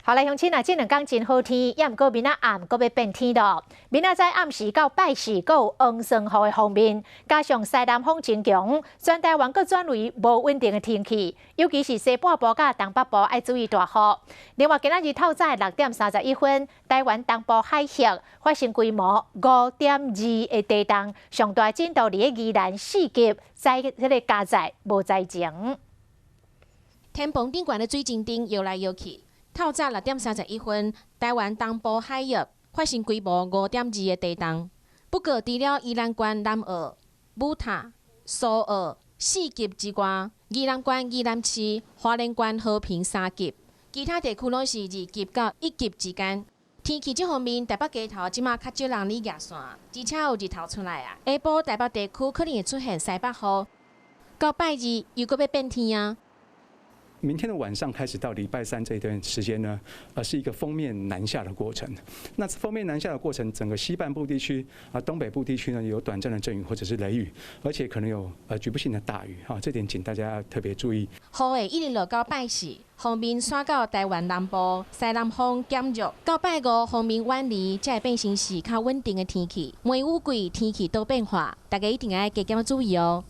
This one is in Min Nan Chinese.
好來，鄉親啊，這兩工真好天，猶毋過明仔暗閣欲變天囉。明仔載暗時到拜四，閣有黃霜雨的鋒面，加上西南風增強，全台灣閣轉為無穩定的天氣，尤其是西半部佮東北部愛注意大雨。另外，今仔日透早6點31分，台灣東部海域發生規模5.2的地動，上大震度佇咧宜蘭4級，災彼个加載無災情。天棚頂懸的水晶燈搖來搖去。透早6點31分，台灣東部海域發生規模5.2的地動。不過，除了宜蘭縣南澳、武塔、蘇澳4級之外，宜蘭縣宜蘭市、花蓮縣和平3級，其他地區攏是2級到1級之間。天氣這方面，台北街頭這馬較少人咧舉傘，而且有日頭出來啊。下晡台北地區可能會出現西北雨，到拜二又閣欲變天啊。明天的晚上開始到禮拜三這一段時間呢，是一個鋒面南下的過程。那鋒面南下的過程，整個西半部地區啊、東北部地區呢，有短暫的陣雨或者是雷雨，而且可能有局部性的大雨，哈，這點請大家特別注意。雨會一直落到拜四，鋒面徙到台灣南部，西南風減弱，到拜五鋒面遠離，才會變成是較穩定的天氣。梅雨季天氣多變化，大家一定愛加減注意哦。